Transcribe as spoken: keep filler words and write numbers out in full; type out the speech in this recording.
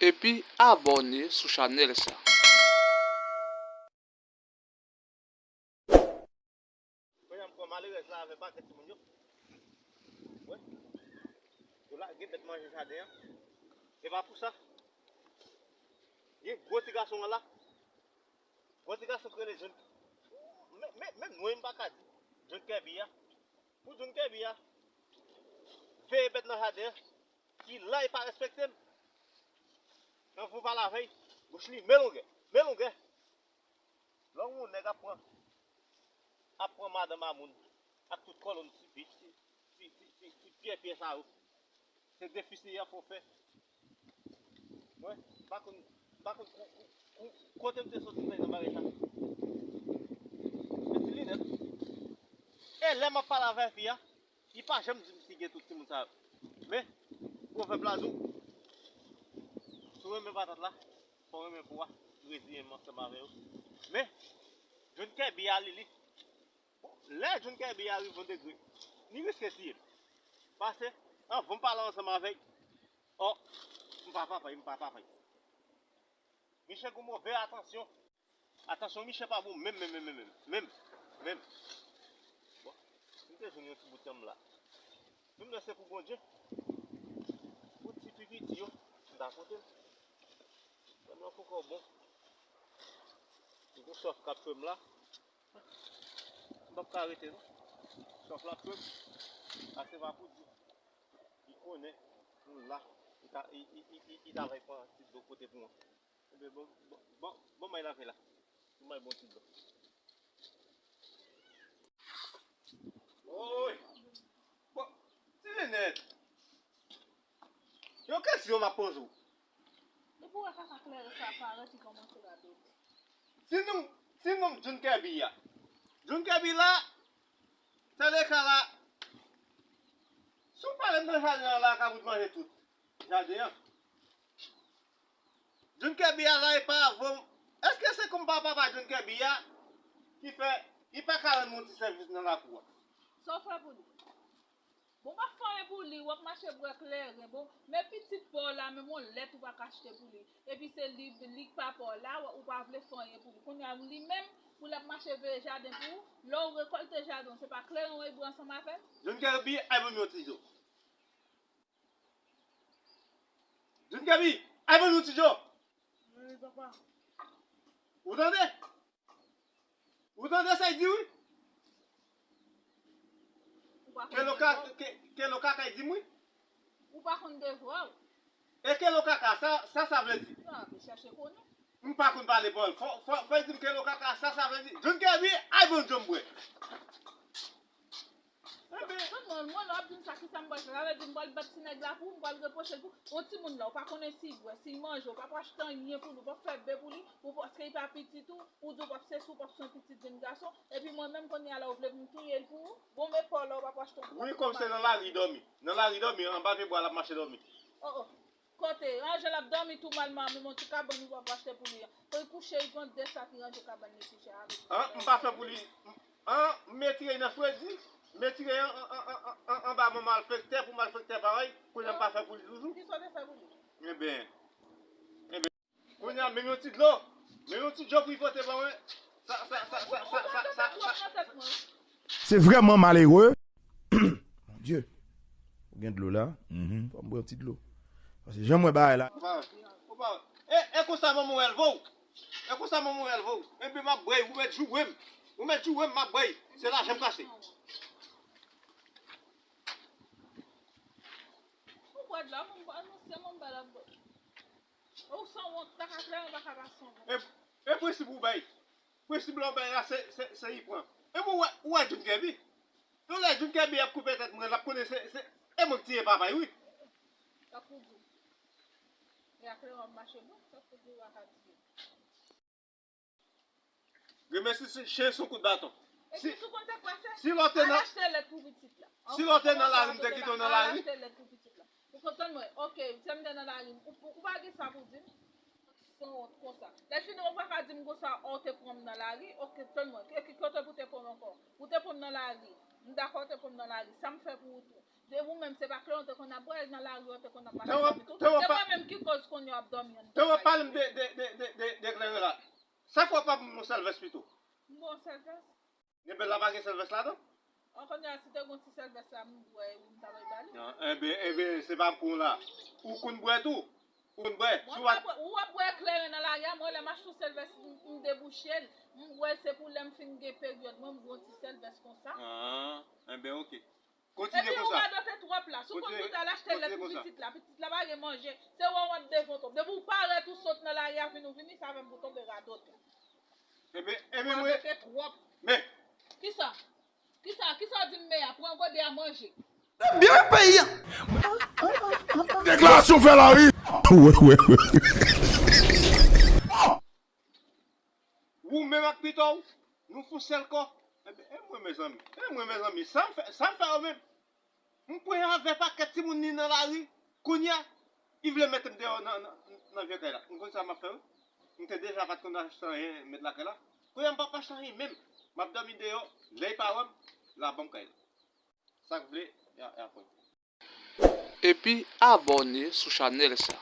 epi abòne sou chanèl sa. Kounye a m pran malerèz la avè pakèt timoun yo. Wi. Yo lage bèt manje jaden an. E pa pou sa. Gen gwo ti gason an la. Gwo ti gason ki rele John. Men, men, menm non m pa ka di. John Kirby a. Pou John Kirby a. Veye bèt nan jaden an. Ki la e pa respekte m. Nan fou pa lavèy. Bouch li, men longè. Men longè. Lè w wè yon nèg ap pran, ap pran madanm a moun ak tout kòlonn ti, ti, ti, ti, ti, ti pyè pyè sa yo. Se defi Seyè a fè w fè. Mwen, m pa konn, m pa konn kou, kou, kou, kote m te soti nan bagay sa. Se ti linèt. E lè m ap pale avè fi a, li pa janm di m si gen tout timoun sa yo. Men, pwovèb la di w, si w renmen patat la, fò w renmen pou a, reziyen m ansanm avè yo. Men, John Kirby a li, li, bon, lè John Kirby a rive yon degre, li riske tiye m. Pase, anvan m pale ansanm avè l, ò, m pa papay, m pa papay. Miche gon move atansyon. Atansyon, Miche pa bon menm, menm, menm, menm, menm, menm. Bon, m te jwenn yon ti bout yanm la. Menm lè se pou Bondye, pou ti pi piti yo, m ta pote l. Yanm lan poko bon. M gon chòf k ap twe m la. M p ap ka rete non. Chòf la ap twe m. Ase pa pou di. Li konnen nou la. Li ta, li, li, li, li, li ta bay pran ti dlo pote pou mwen. Ebyen, bon, bon, bon, bon, may lave la. Bon, may bon ti dlo. Oy! Bon, ti Nenèt. Yon kesyon m ap poze w. Depi w wè kaka kleren sa parèt, li kòmanse radote. Si nou, si nou John Kirby a. John Kirby la, se le ka la. Si w pale nan jaden an la, ka bout manje tout. Jaden an. John Kirby a la e pa avè w. Èske se konpa papa John Kirby a ki fè, ki pa ka rann mwen ti sèvis nan lakou a? Sa w fè pou li? Bon, w pa fè anyen pou li, w ap mache bwè kleren. Bon, men pitit pa w la, menm yon lèt ou pa ka achte pou li. Epi se li, li k papa w la, w, ou pa vle fè anyen pou li. Kounye a, li menm, pou l ap mache veye jaden pou ou, lè w rekòlte jaden w, se pa kleren w e bwè ansanm avè l? John Kirby, ay ban m yon ti dlo. John Kirby, ay ban m yon ti dlo. Wi, papa. Ou tande? Ou tande sa y di wi? Ou pa konn Kelo ka, devwa w. Ke, kelo kaka y di m wi? Ou pa konn devwa w. E kelo kaka, sa, sa, sa vle di? Sa, vle chache konnen. M pa konn pale pawòl. Fò, fò, fò y di m kelo kaka, sa, sa vle di? John Kirby, ay ban m dlo m bwè. Ebyen. Tout moun, mwen lè w ap di m sa, kisa m pral fè? Sa vle di m pral bat ti nèg la pou ou, m pral repwoche l pou ou. Yon timoun la, ou pa konnen si l bwè, si l manje, ou p ap achte anyen pou li, ou p ap fè bè pou li, ou paske li pa pitit ou, ou di w p ap se si, ou p ap se yon pitit jenn gason, epi mwen menm kounye a la ou vle pou m touye l pou ou? Bon, men pa w la, ou p ap achte yon... Wi, kòm se nan lari dòmi. Nan lari dòmi, anba pye bwa l ap mache dòmi. Oh, oh. Kote, an jan l ap dòmi tou malman, menm yon ti kabann ou p ap achte pou li an. Pou l kouche, li pran de sa ki ranje kabann li kouche avèk li. An, m pa fè pou li. An, m retire nan fredi, m retire an, an, an, an, an, anba men malfektè pou malfektè parèy, kounye a m pa fè pou li toujou. Kisa w te fè pou li? Ebyen, ebyen. Kounye a, menm yon ti dlo, menm yon ti dlo pou li pote ban mwen. Sa, sa, sa, sa, sa, sa, sa, sa. Se vrèman malere. Bondye, ou gen dlo la? Mhm. Fò m pran ti dlo. Paske jan m wè bagay la. Opa, opa. E, e konsa manman w elve w. E konsa manman w elve w. Enben m ap bwè, ou mèt joure m. Ou mèt joure m, m ap bwè. Se lajan m kache. Ou bwè dlo, manman, anonse manman ba la bwè. Ou sanwont, ta ka klè, ou pa ka pa sanwont. E, e prensip ou bay. Prensip la w bay la, se, se, se li pran. E mwen, ou wè, ou wè John Kirby? Yon lè John Kirby ap koupe tèt mwen, l ap konnen se, se, e mwen k tiye papa l, wi. Sa pou di. E ak lè w ap mache, bon, sa pou di w pa ka tiye. Remèsi si chen sou kout baton. E si, si w konn sa k pase, si lè w te al nan, achte lèt pou pitit la. Si lè w te nan lari, m te kite w nan lari. Al achte lèt pou pitit la. Ou konprann mwen? Ok, si m te nan lari, ou, ou pa gen sa pou di m? Sanwont konsa. Lè fini, ou pa ka di m konsa, o, w te pran m nan lari. Ok, tann mwen. Ki, ki kote pou w te pran m ankò? Ou te pran m nan lari. M dakò, w te pran m nan lari. Sa m fè pou ou tou? De ou menm, se pa kleren w te konn ap bwè nan lari, w te konn ap mache dòmi tou. Se mwen menm ki koz Konn yo ap dòmi anndan. Te w ap pale m de, de, de, de, de, de kleren la. Sa fè w pa ban m yon sèl vès pito? M ba w sèl vès? Ebyen, la pa gen sèl vès ladan? An, kounye a, si te gon ti sèl vès la, m bwè, wi, m ta bay ba li. An, ebyen, ebyen, se pa pou w la. Ou konn bwè tou? Ou konn bwè? Mwen, si w pa bwè, ou ap bwè kleren nan lari a, mwen, lè m achte yon sèl vès, m, m debouche l, m bwè, se pou lè m fin gen peryòd mwen, m bwè yon ti sèl vès konsa. An, ebyen, oke. Kontinye konsa. Epi ou radote twòp la. Si w konn kontinye, tout al achte lèt pou pitit la. Pitit la pa gen manje. Se wè w ap devan w tonbe. Depi w parèt ou sot nan lari a vin ou vini, sa fè m pou tonbe radote. Ebyen, ebyen, mwen. Radote twòp. Men. Kisa? Kisa? Kisa w di m men a? Pran gode a manje. Byen peyi an. Deklarasyon fè la wi. Wi, wi, wi. Ou menm ak pito w, nou fè yon sèl kò. Ebyen, e mwen, mezanmi. E mwen, mezanmi. Sa m fè, sa m fè yo menm. M pran avè pakèt timoun ni nan lari. Kounye a, li vle mete m deyò nan, nan, nan vye kay la. M konn sa m ap fè, wi. M te deja pa t konn achte anyen, met lakay la. Kounye a, m p ap achte anyen menm. M ap dòmi deyò. Lè li pa wè m, l a ban m kay la. Sa k vle, y a, y a pran. Epi abòne sou chanèl sa.